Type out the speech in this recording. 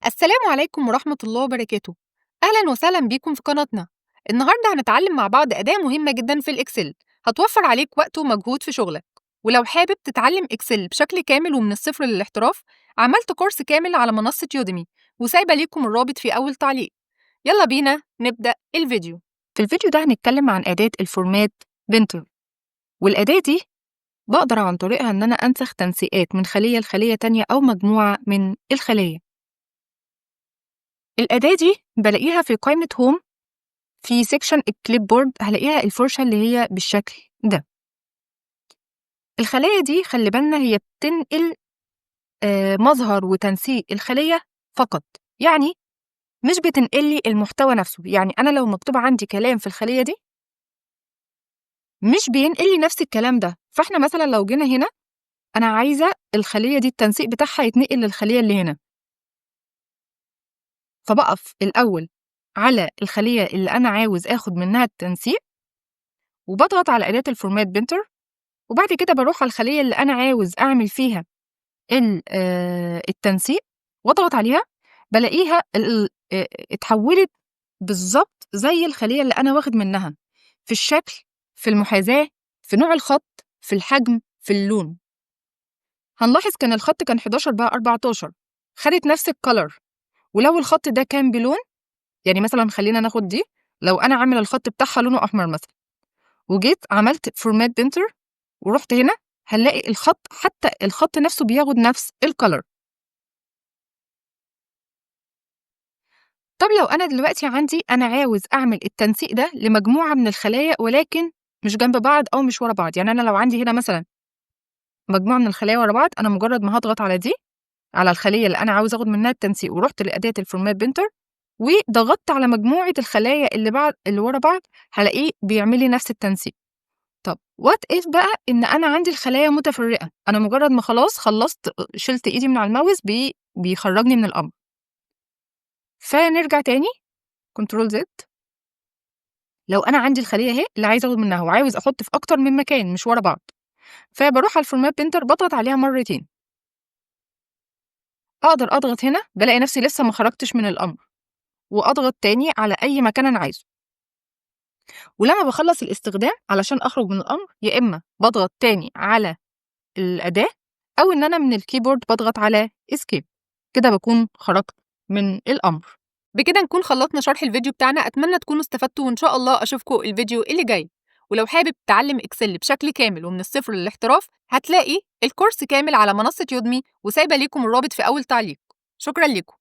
السلام عليكم ورحمة الله وبركاته. أهلا وسهلا بيكم في قناتنا. النهاردة هنتعلم مع بعض أداة مهمة جدا في ال Excel، هتوفر عليك وقت ومجهود في شغلك. ولو حابب تتعلم Excel بشكل كامل ومن الصفر للاحتراف، عملت كورس كامل على منصة Udemy وسايبة ليكم الرابط في أول تعليق. يلا بينا نبدأ الفيديو. في الفيديو ده هنتكلم عن أداة ال Format Painter، والأداة دي بقدر عن طريقها إن أنا أنسخ تنسيقات من خلية لخلية تانية أو مجموعة من الخلايا. الأداة دي بلاقيها في قائمة Home في section ال clipboard، هلاقيها الفرشة اللي هي بالشكل ده. الخلايا دي خلي بالنا هي بتنقل مظهر وتنسيق الخلية فقط، يعني مش بتنقل لي المحتوى نفسه. يعني أنا لو مكتوب عندي كلام في الخلية دي مش بينقل لي نفس الكلام ده. فإحنا مثلا لو جينا هنا أنا عايزة الخلية دي التنسيق بتاعها يتنقل للخلية اللي هنا، فبقف الأول على الخلية اللي أنا عاوز آخد منها التنسيق وبضغط على أداة ال Format Painter، وبعد كده بروح على الخلية اللي أنا عاوز أعمل فيها التنسيق وأضغط عليها، بلاقيها اتحولت بالظبط زي الخلية اللي أنا واخد منها في الشكل، في المحاذاة، في نوع الخط، في الحجم، في اللون. هنلاحظ كان الخط كان 11 بقى 14، خدت نفس ال color. ولو الخط ده كان بلون، يعني مثلا خلينا ناخد دي، لو أنا عامل الخط بتاعها لونه أحمر مثلا وجيت عملت Format Painter ورحت هنا، هنلاقي الخط حتى الخط نفسه بياخد نفس ال color. طب لو أنا دلوقتي عندي أنا عاوز أعمل التنسيق ده لمجموعة من الخلايا ولكن مش جنب بعض أو مش ورا بعض، يعني أنا لو عندي هنا مثلا مجموعة من الخلايا ورا بعض، أنا مجرد ما هضغط على دي، على الخلية اللي أنا عاوز آخد منها التنسيق، ورحت لأداة ال Format Painter وضغطت على مجموعة الخلايا اللي ورا بعض، هلاقيه بيعمل لي نفس التنسيق. طب what if بقى إن أنا عندي الخلايا متفرقة، أنا مجرد ما خلاص خلصت شلت إيدي من على الماوس بيخرجني من الأمر. فنرجع تاني Control Z. لو أنا عندي الخلية أهي اللي عايز آخد منها وعاوز أحط في أكتر من مكان مش ورا بعض، فبروح على ال Format Painter بضغط عليها مرتين، أقدر أضغط هنا بلاقي نفسي لسه ما خرجتش من الأمر، وأضغط تاني على أي مكان أنا عايزه. ولما بخلص الاستخدام علشان أخرج من الأمر، يا إما بضغط تاني على الأداة أو إن أنا من ال keyboard بضغط على Escape، كده بكون خرجت من الأمر. بكده نكون خلصنا شرح الفيديو بتاعنا، أتمنى تكونوا استفدتوا وإن شاء الله أشوفكم الفيديو اللي جاي. ولو حابب تتعلم Excel بشكل كامل ومن الصفر للاحتراف، هتلاقي الكورس كامل على منصة Udemy وسايبة ليكم الرابط في أول تعليق. شكرا لكم.